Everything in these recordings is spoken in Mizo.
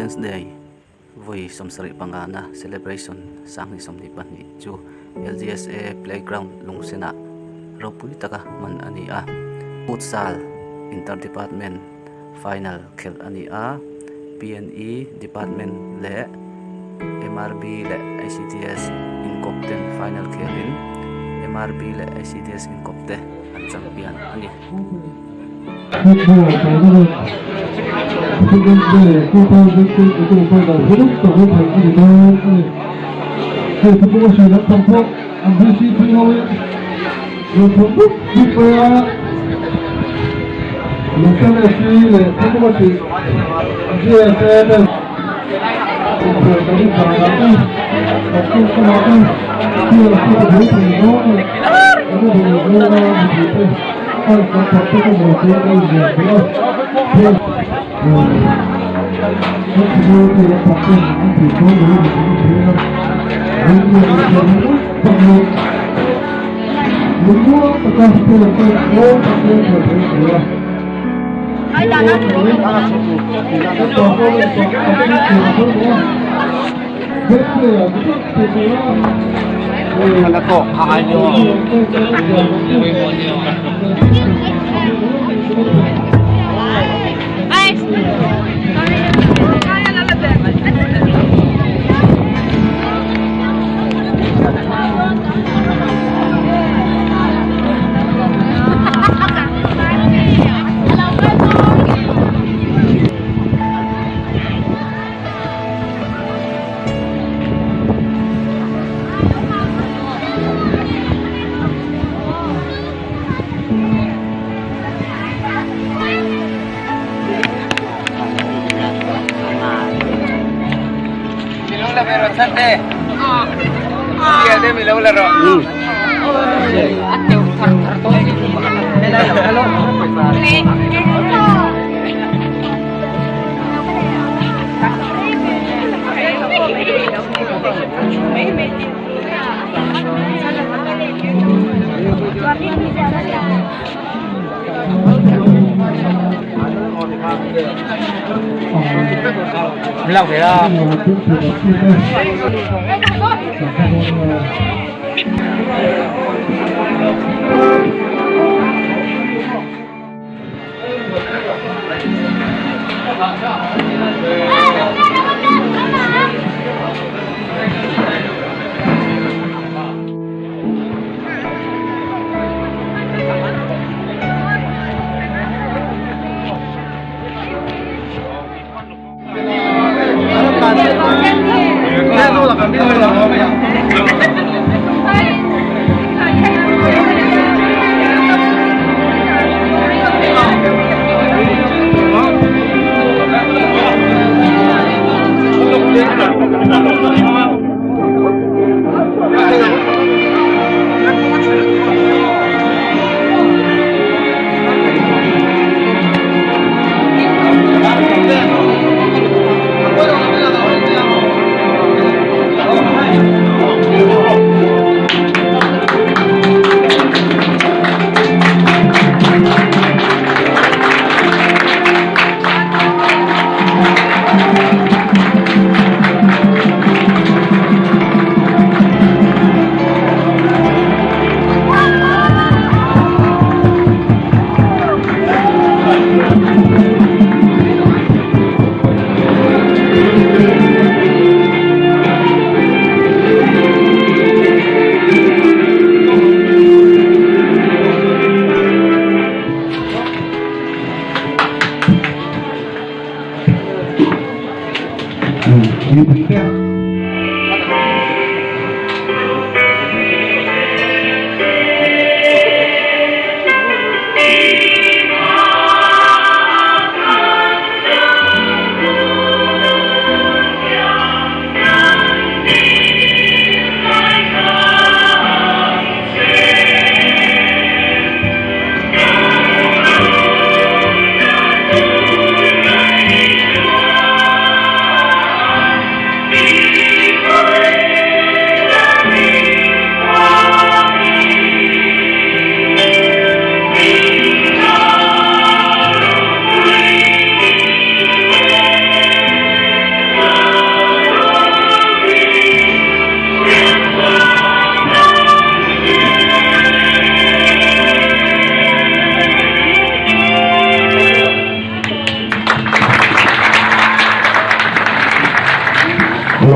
Independence Day vawi 75 na celebration 2022 chu LGSA Playground Lungsenah ropui taka hman a ni a. Futsal Inter Department Final khelh a ni a, PNE Department leh MRB leh ICDS inkawp ten final khelhin MRB leh ICDS inkawp te an champion a ni.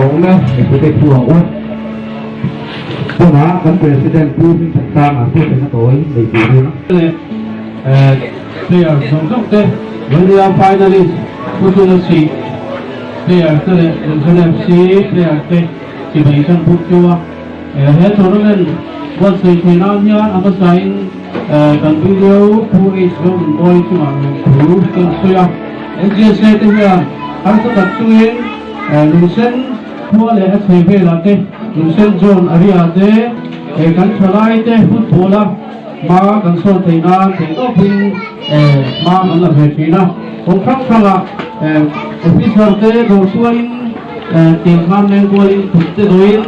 awm e, mipuite thu ang u. Tunah kan President Pu Hmingthansanga thusawi na tawi nei turin. Leh player zawng zawng te World finalist Putul a si player te leh Lungsen FC player te chibai kan buk chu a. He tournament buatsaih theih nan hian a hmasain kan video Pu H Zomunbawi chungah lawmthu kan sawi a. NGSA te hian harsa tak chungin Lungsen khua leh a chhei velah te, Lungsen Zone area te kan thalai te football a hma kan sawn theih nan theihtawpin hma kan la ve thin a. Kawng hrang hrangah officer te dawr chuain tiang khan leng kualin kut te dawhin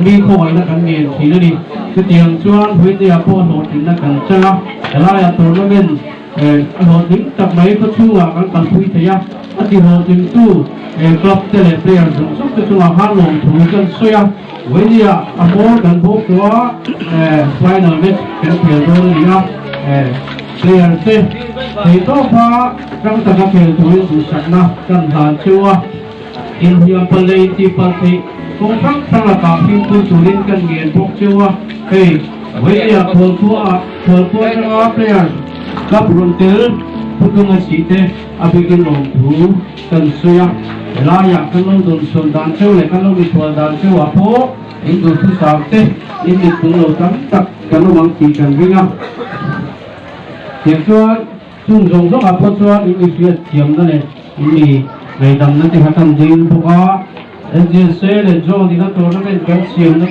mi khawngaihna kan ngen thin a ni. Chutiang chuan Huitea pawh hlawhtlinna kan chang a, helaiah tournament a hlawhtling tak mai khawchhungah kan kalpui thei a, a ti hlawhtlingtu club te leh player zawng zawng te chungah khan lawmthu kan sawi a. Huitea a hmawr kan bawk tawh a, final match kan khel dawn a ni a, player te theihtawpa ṭang taka khel turin duhsakna kan hlan cheu a. Inhliam pal leh intih pal theih kawng hrang hrang lakah fimkhur turin kan ngen bawk cheu a, hei Vailia khualkhua ah khualkhua atanga player club rawn tel Phutlung a sih te a bikin lawmthu kan sawi a, helaiah kan lo dawnsawn dan cheu leh kan lo mithual dan cheu ah pawh in duhthusam te in mitpung lo tam tak kan awm ang tih kan ring a, tiang chuan. Chung zawng zawngah pawh chuan in mi hriat thiamna leh in mi ngaihdamna te kha kan dil bawk a. LGSA leh John ina tournament kan siamna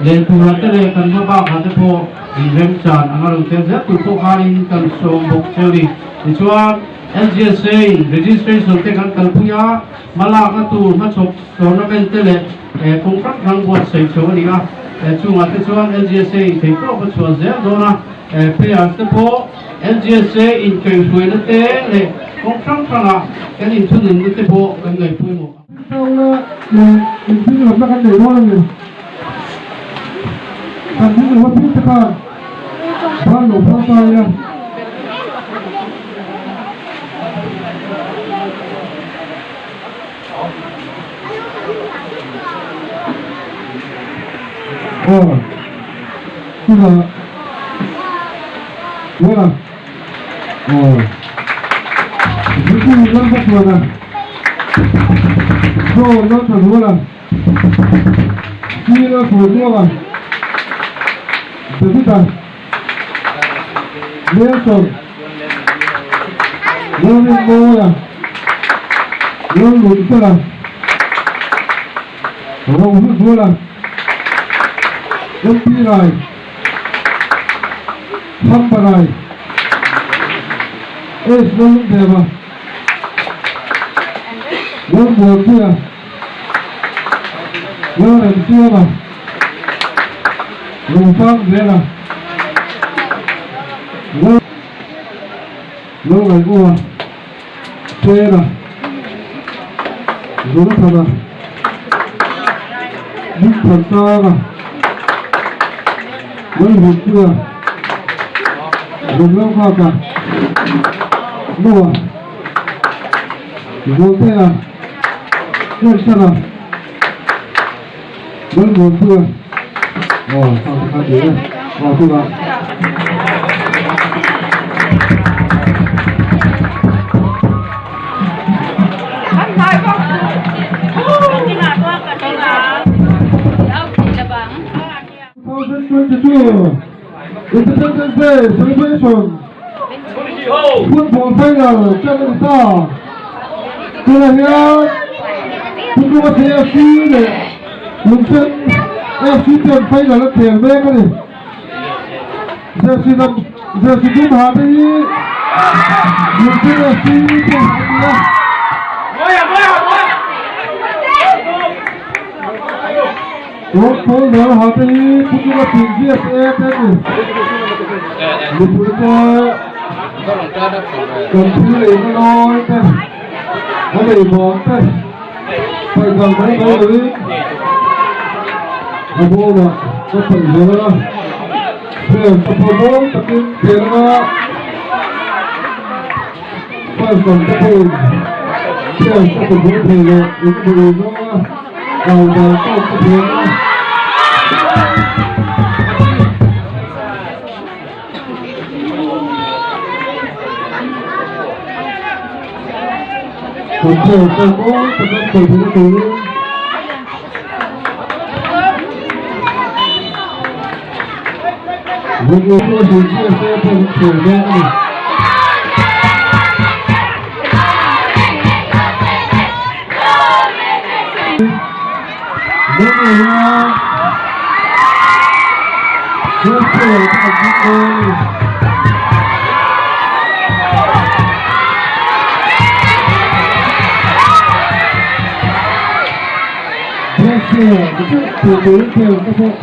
leh turah te leh kan hma bakah te pawh inremchan anga rawn tel zel tur pawh khanin kan sawm bawk che a ni. Tichuan LGSA in registration te kan kalpui a, hmalakna tur hmachhawp tournament te leh kawng hrang hrang buatsaih chho a ni a. Chungah te chuan LGSA in theihtawp a chhuah zel dawn a. Players te pawh LGSA inkaihhruaina te leh kawng hrang hranga kan inthununna te pawh kan ngaih pawimawh ang. Thawkna leh inpinglawmna kan nei dawn a ni. Kan hming lo apiang te khan ban lo phal ta ila. Aw, chutah Ruala, aw, Zikung Lalhmachhuana, John Lalthazuala, Sir Lalthawimuanga, David-a, Nelson, Lalrinmawia, Lalnunfela, Rohluzuala, MP Rai, Hampa Rai, S Lalungdeva, Lalmuanpuia, Lalremsiama, Lungtangzela, Lalngaihmawha, Sena, Zonathana, Hmingthansanga, Lalhunpuia, Remlalnghaka, Noah, Zawltea, Hriatsana, Lalmuanpuia, aw thang te kha ni e, aw tunah. Independence Day celebration football final ṭan a ni ta. Tunah hian Putlunga FC leh Lungsen FC ten final an khel mek a ni. Jersey lam jersey dum ha te hi Lungsen FC te an ni a. Rawng pawl zel ha te hi Putlunga Chin GSA te an ni. Mipui te kan thil eina nawi te a nei vang te paih dang mai mai lovin a bawmah ka paih zel a, heng ka pawh mawi takin tel anga fans lam te pawhin heng ka pe buai thei loh in hmu zawng a. Au dan tawk ka hria a. Kan player te mawi taka khelh theihna turin Lunglen chu a hrilh chiah se pawh an khel dawn a ni. Lungleia best player te kan hmang dawn a ni. Best player te chu tih turin player te pawh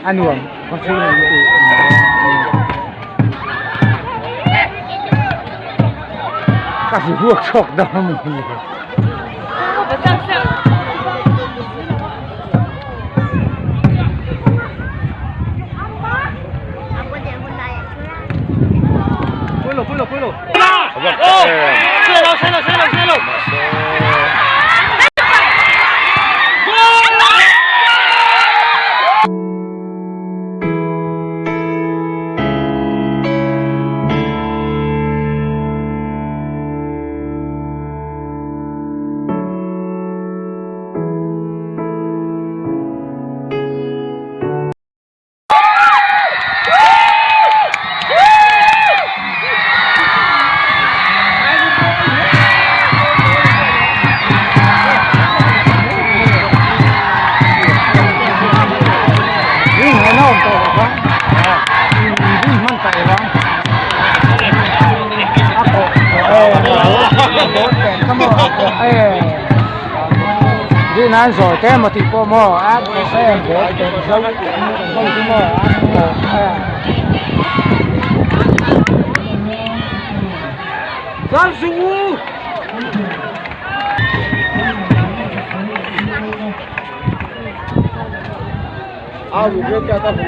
A nuam ka si ruak chhuak dawn a ni. Nan rồi cái mà thịt po mò á xem bố dâu dâu chứ mò á 35啊，五个加到五个。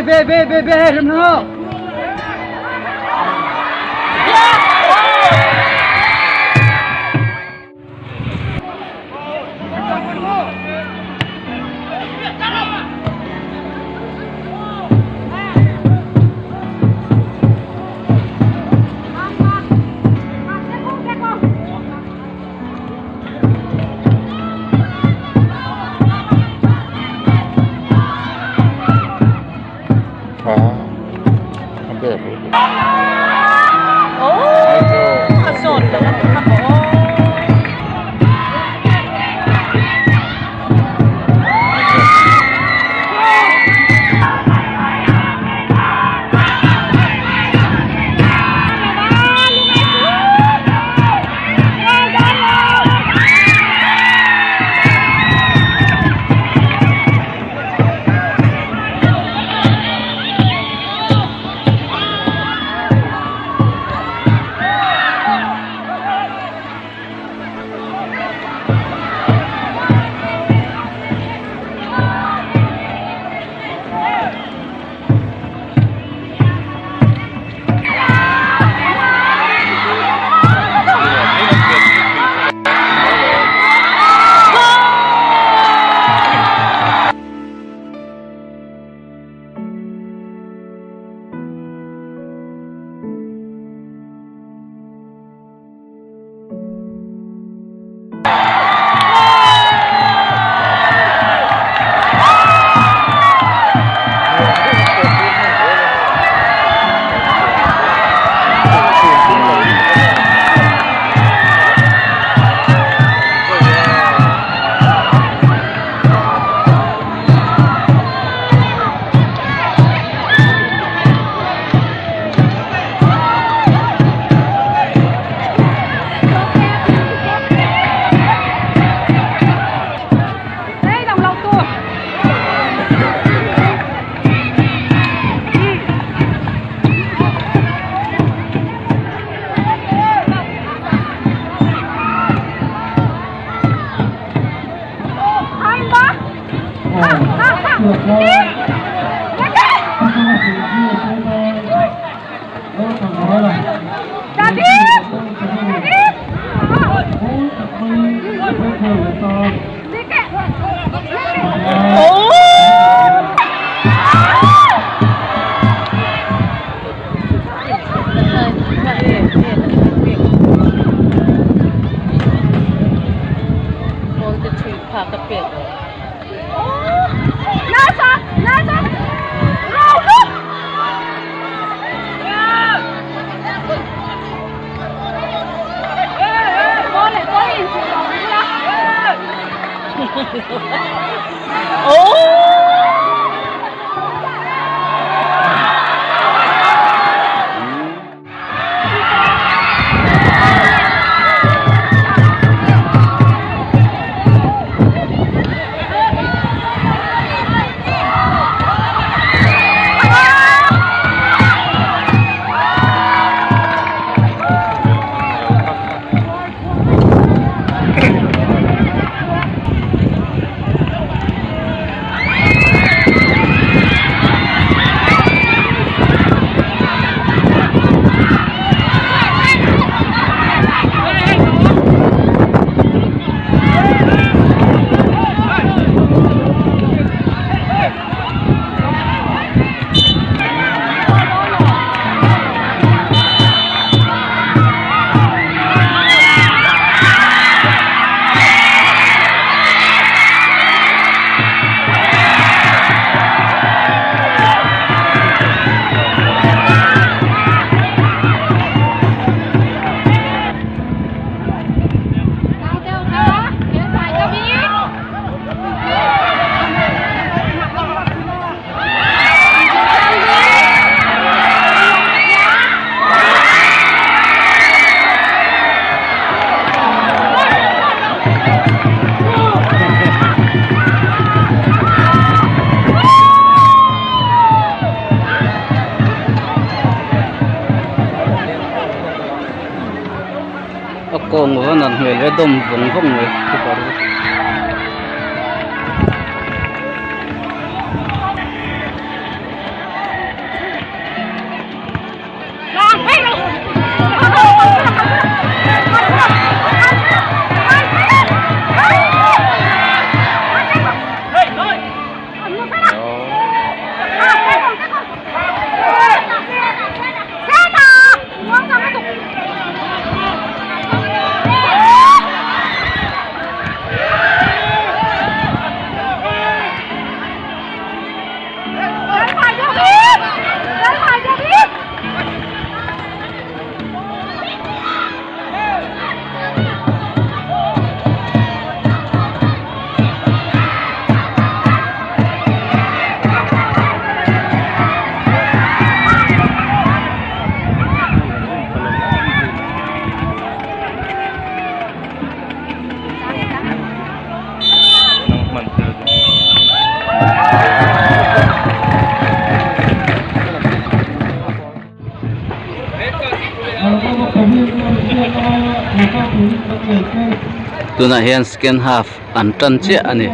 Về về về về rầm hô. A kawng a nan hmel e dawm vawng vawng mai keeper chu. Tunah hian second half an tan chiah a ni.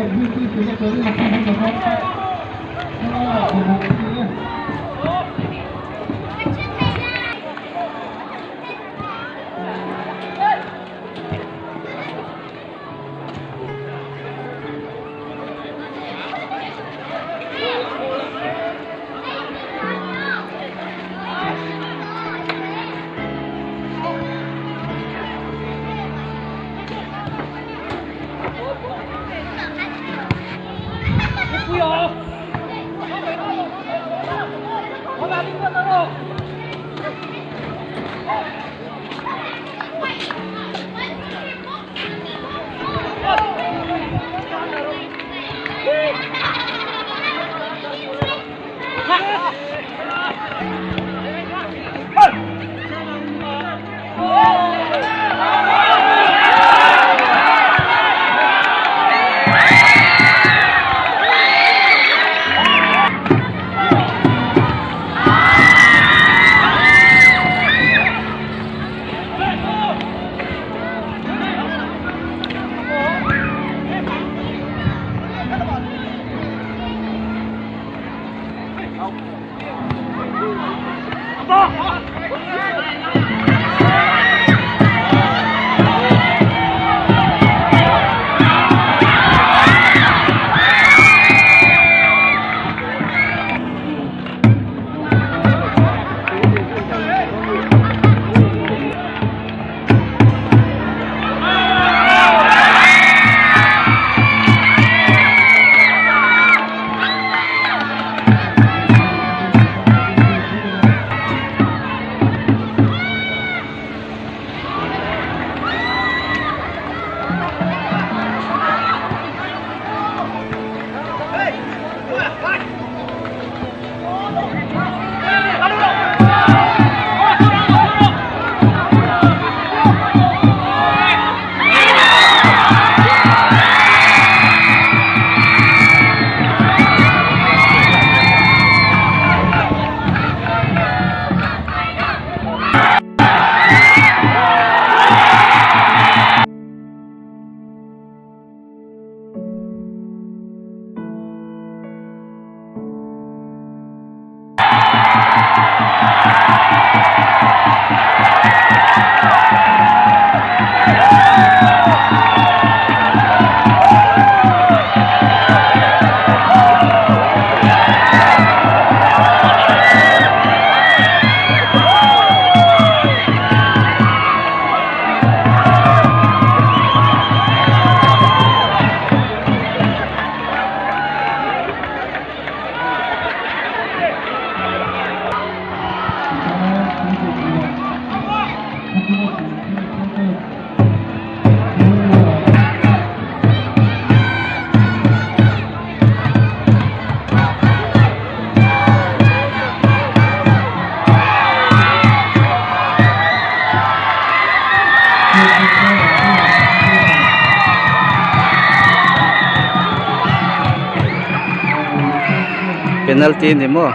Penalty ni maw.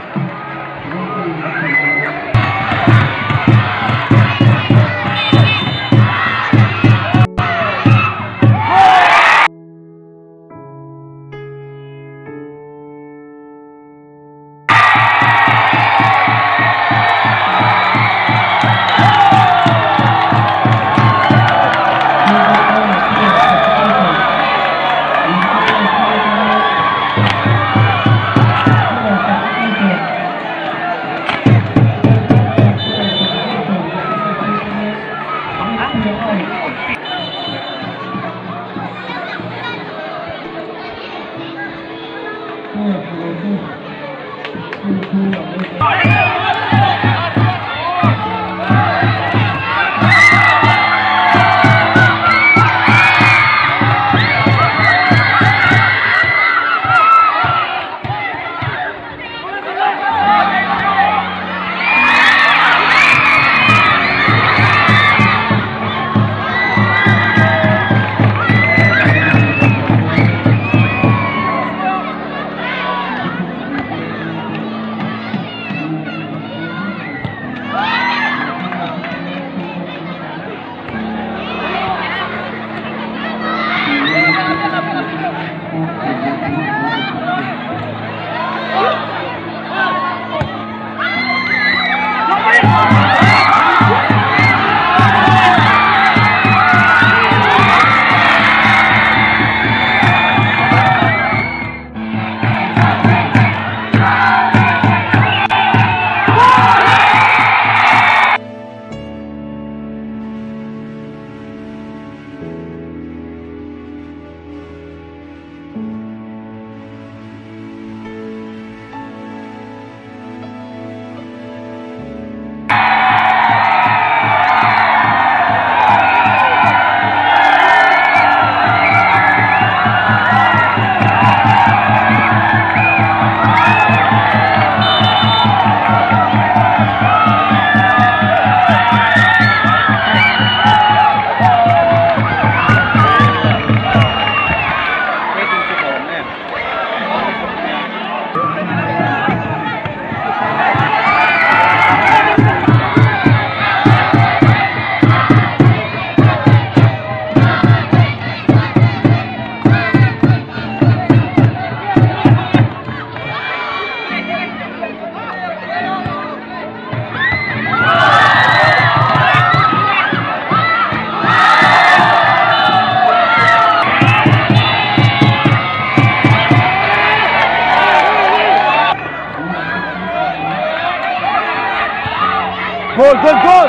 Goal, goal, goal!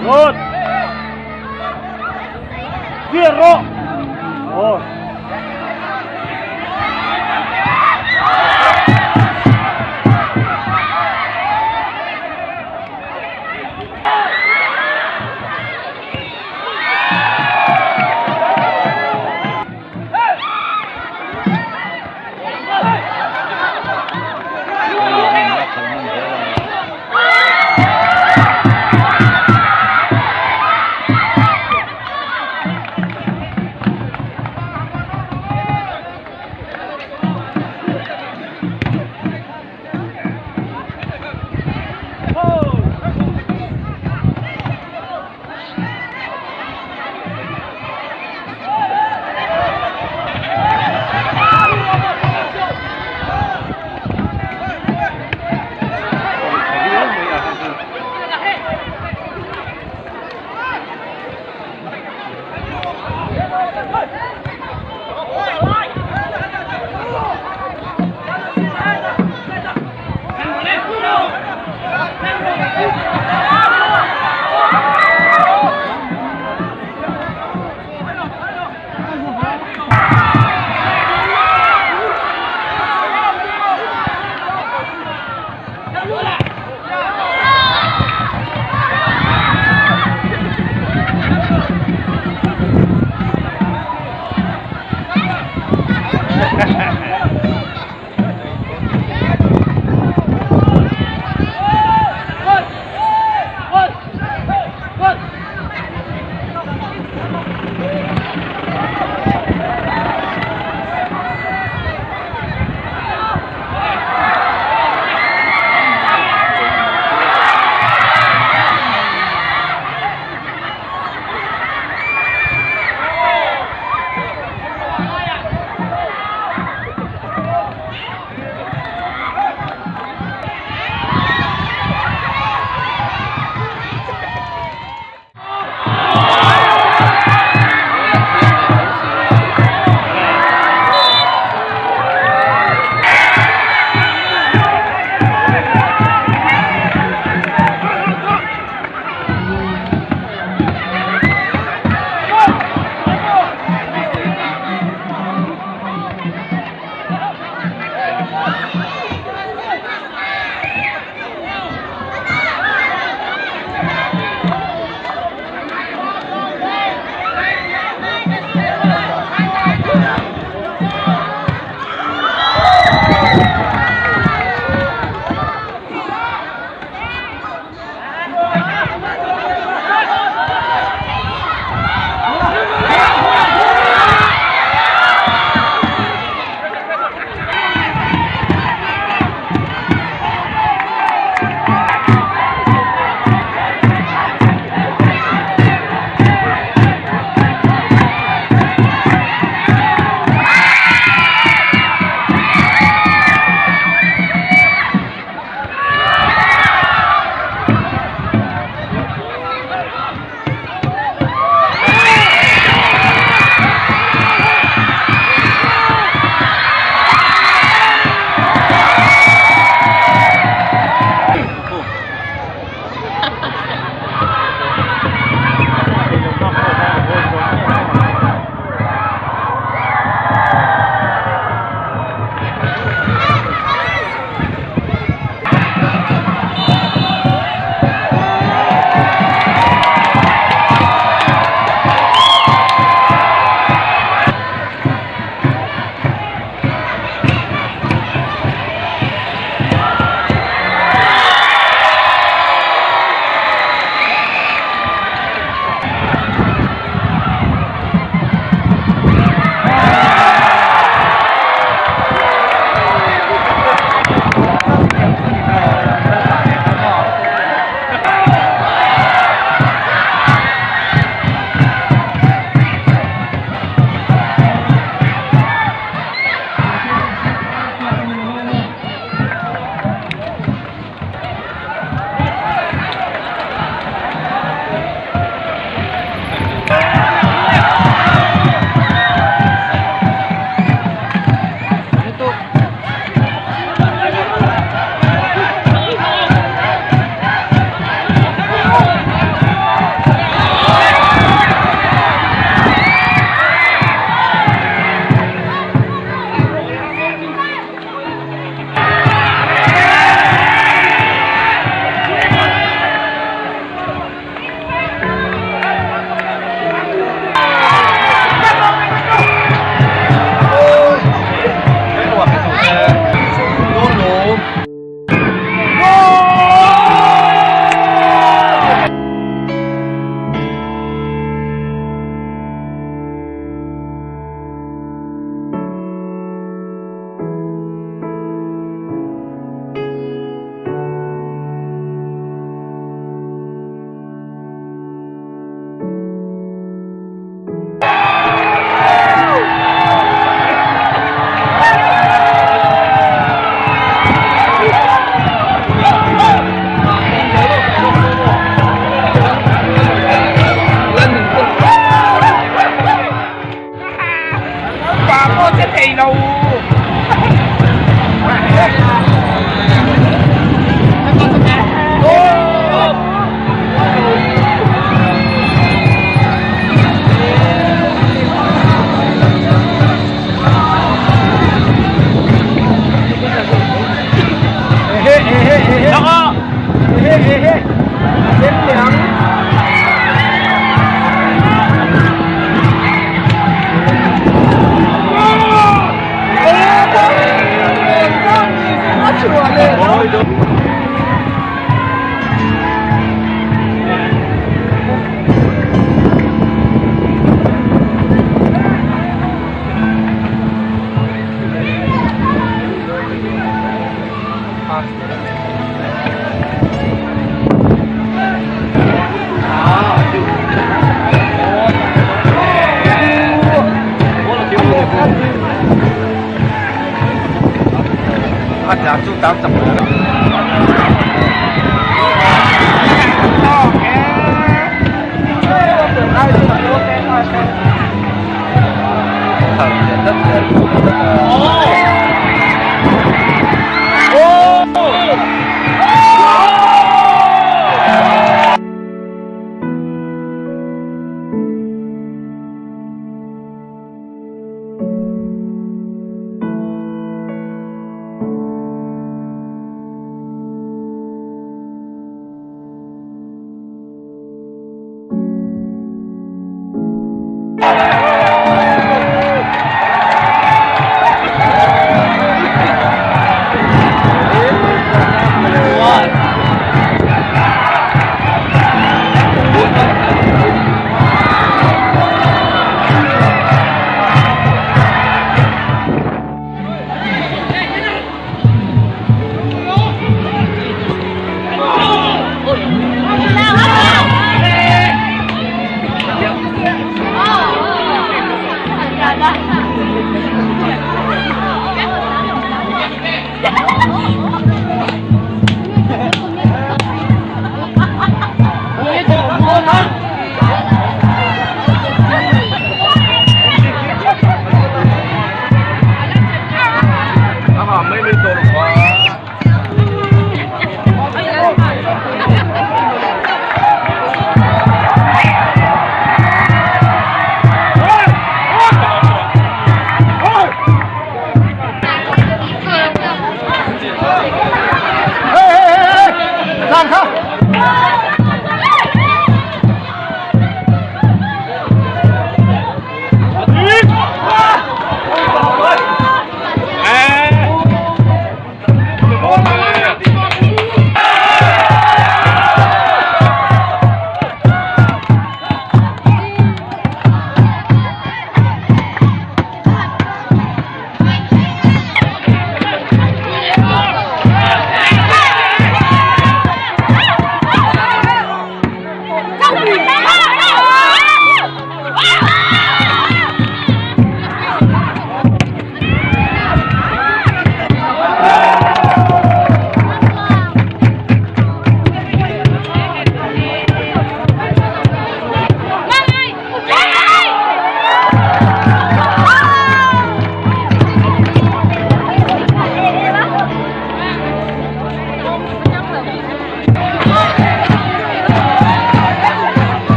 Good! Fierro! Oh.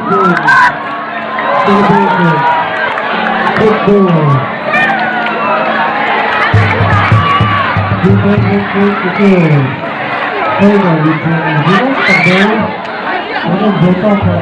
Football Celebration Football 2024 Final inkhel hmuhnawm tak dawn an awm zo ta kha.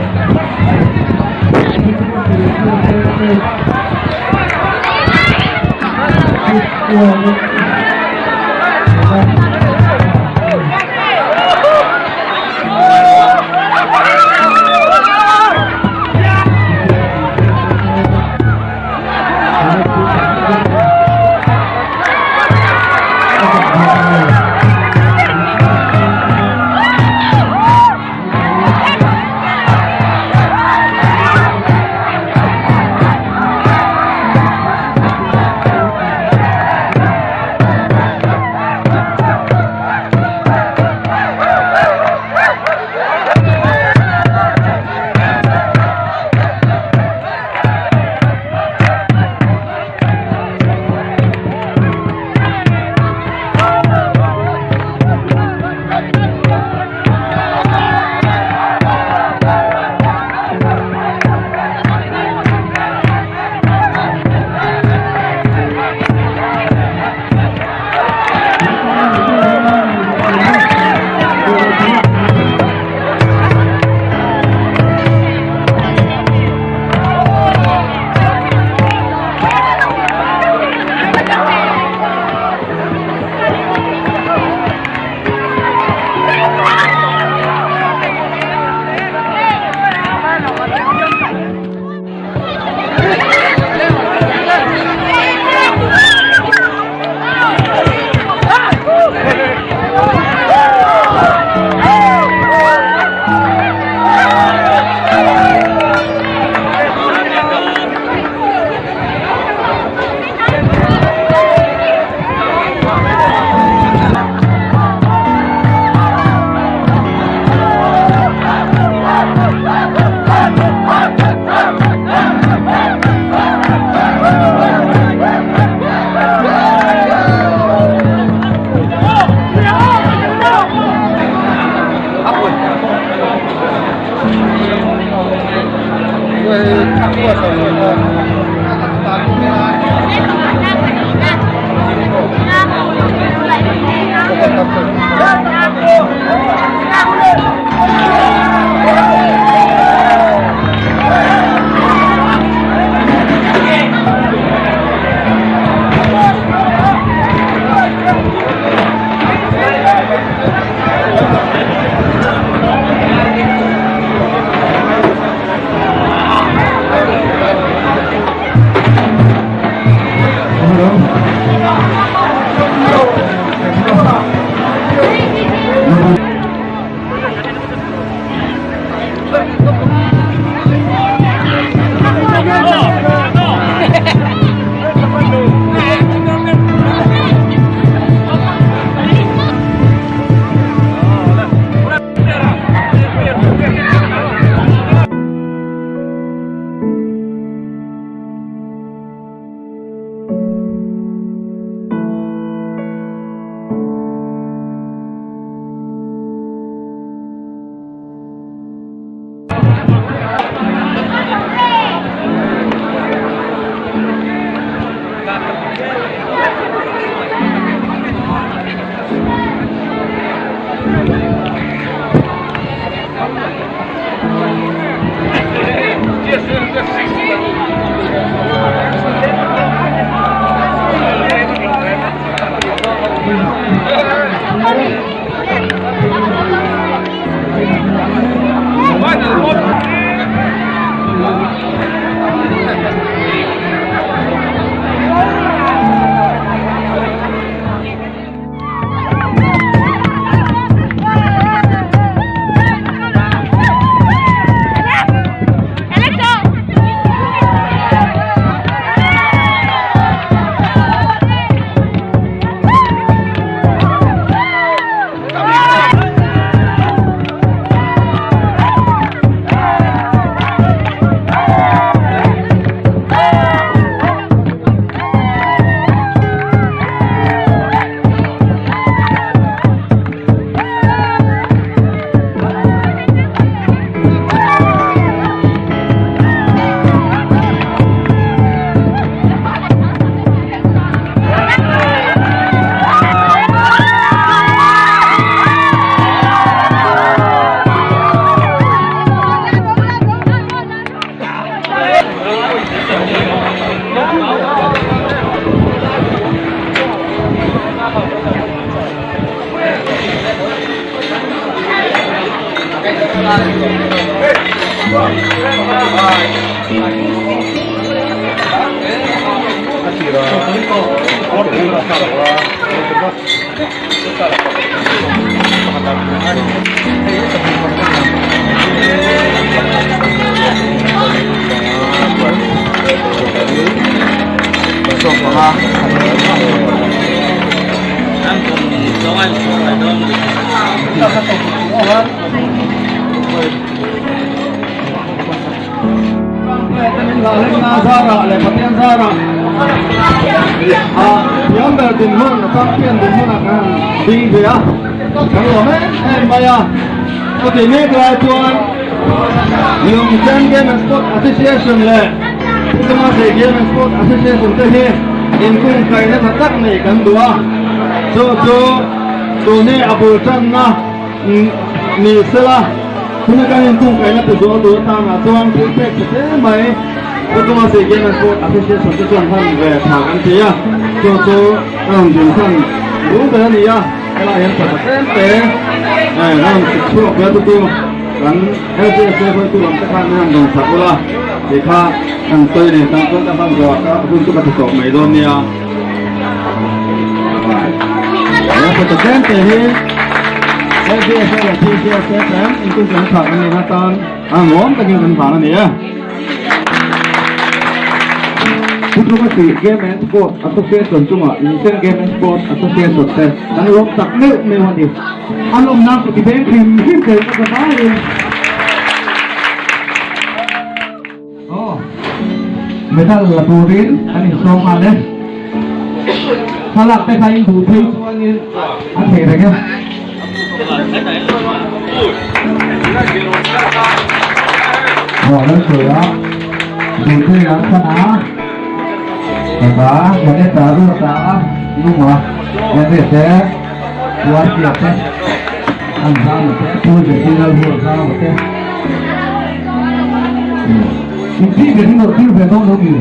Thiam ber dinhmun champion dinhmun ah kan ding ve a kan lawm em em mai a chutih mek lai chuan Lungsen Game and Sport Association leh Puchunga Thei Game and Sport Association te hi inkungkaihna tha tak nei kan duh a chu chu tun hi a bul tanna ni sela tuna kan inkungkaihna ti zual tur atangah chuan thil pek tha hle mai Puchunga Thei Game and Sport Association te chuan hman ve tha kan ti a chu chu a rawn din chhan bul ber a ni a helaiah hian pawisa tlem te a rawn chhuak ve a chu kan LCSA hruaitu lam te khan an rawn sak ula tih kha an sawi nei tang chuan ka hman zawh ka hun chu ka ti tawp mai dawn nia. He pawisa tlem te hi LCSA leh PCSA ten intum kan thlak an nih atan a nuam takin kan hlan a ni e. Diplomacy Game and Sport Association chungah Lungsen Game and Sport Association te kan lawm tak meuh meuh a ni. A lawmna ku ti beng hrim hrim thei ka zavaiin. Aw, medal la turin kan insawm nghal e. Thlalak te kha in duh phei chuanin a theih reng e. Aw, lo sawi a, duh phei ang khan a. Tata, Janeta Ruata Lunga, Henry te. Puartia te, an zama te, Pu Zirtirlal hu an zama te. Inthih ber hi nawrh tir ve dawn lo mi?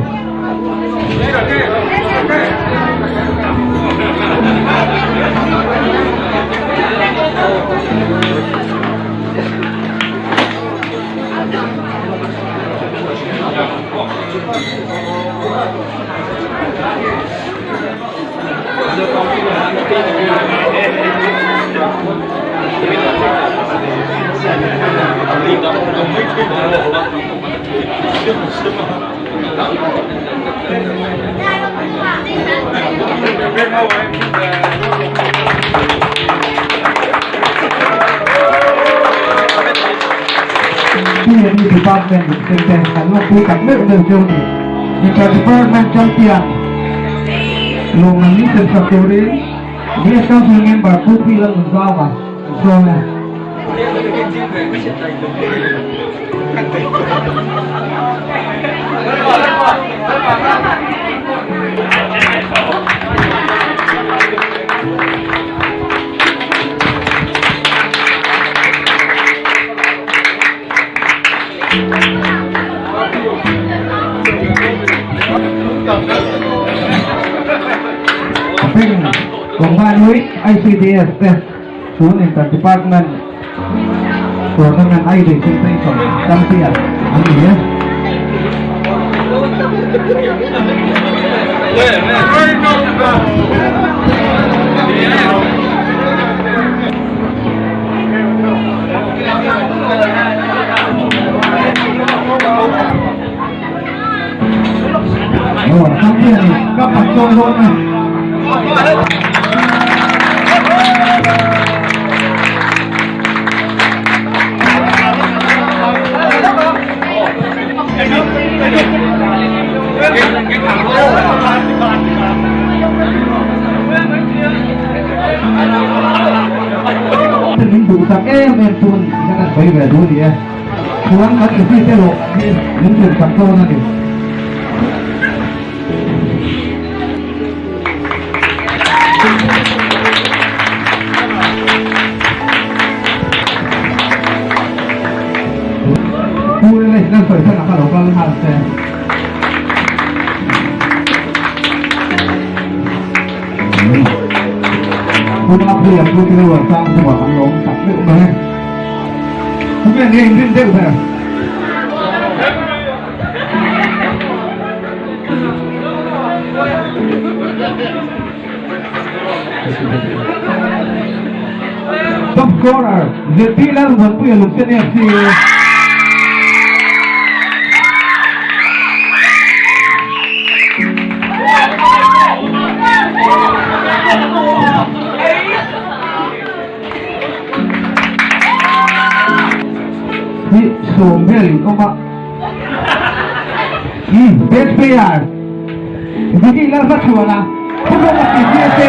Department te kan lawmpui tak meuh meuh cheu ni. Inter Department Champion Lawmman min sem sak turin BS Council Member Pu Pi Lalnunzauva an sawm e. Peng combine with ICDS te chun inter department tournament ai registration champion an ni e. Aw, champion ni cup an chawi dawn a. Min duh tak em em chu a ni tih kha kan sawi ve duh a ni e. Chuan kan inti te lawm hi min tum tak dawn a ni. Pu Alex kan sawi chhan ah kha lo kal nghal se. Pu Mapuia Pu Tirawan Sang chungah kan lawm tak meuh mai. Tunge nge inrin deuh ber? Top scorer ZP Lalmuanpuia Lungsen FC. Hi sawm vel in awm a. Best player Vicky Lalhmachhuana Football a ti te.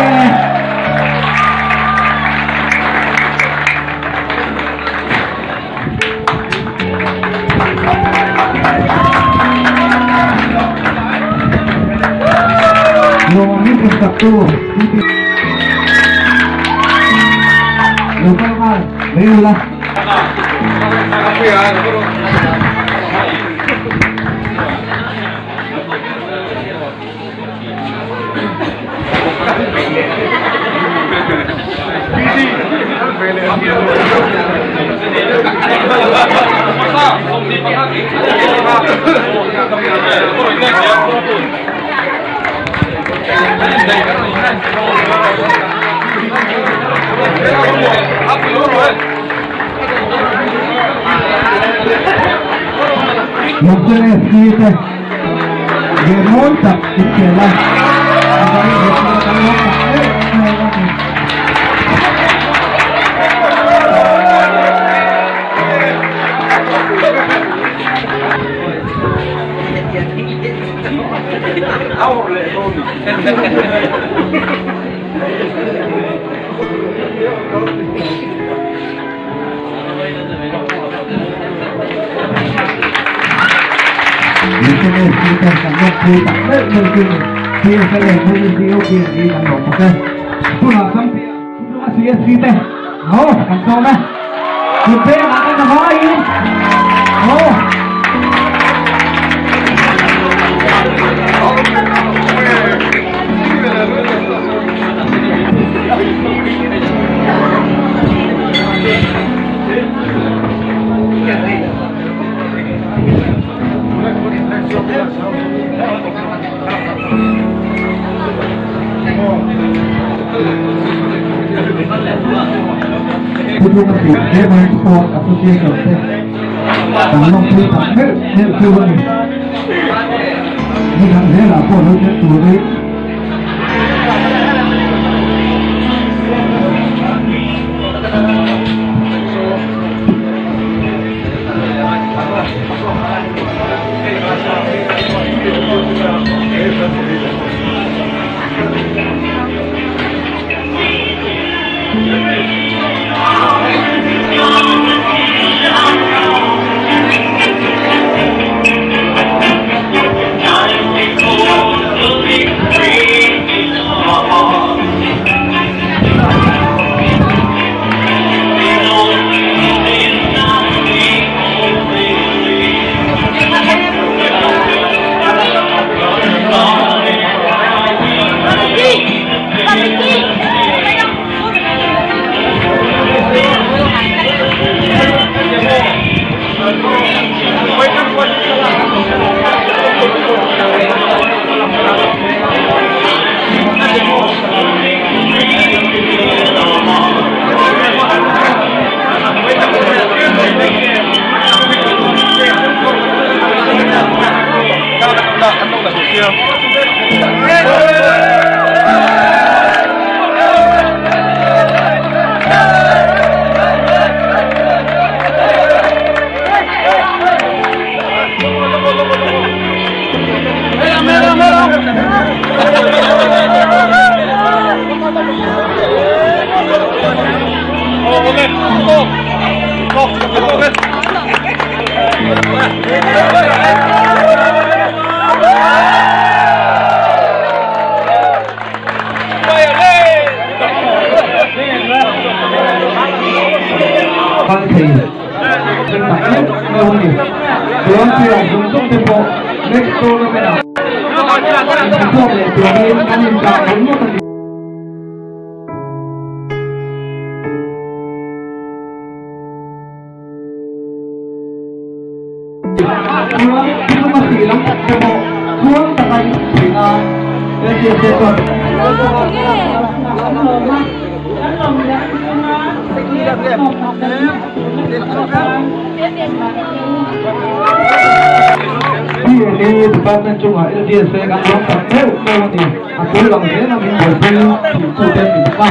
Lawmin insak tu Lo kal nghal mai ula. Lungsen FC te ve mawi tak inkhel a, a vai ve pawh kan lo tak em em a ni. Lungsen FC te kan lawmpui tak meuh meuh chu ni. PSL leh WCOP an ni kan lawm bawk e. Tunah champion CSC te ho kan sawm e. Kut pengah kan avaiin ho. Thuthlung a tih Gamer Sport Association te kan lawmpui tak meuh meuh chu a ni. Ni dang zelah pawh lo tel turin Kal thei tak meuh meuh a ni. Chuan player zawng zawng te pawh next tournament ah inhmuchhuak leh turin an inchah mawlh mawlh a ni. chuan thilma hrih lam tak te pawh chuang taka in theih nan LGSA chuan PLA Department chungah LGSA kan lawm tak meuh meuh a ni. A tul lang zel a min buaipui tih tu te min hma.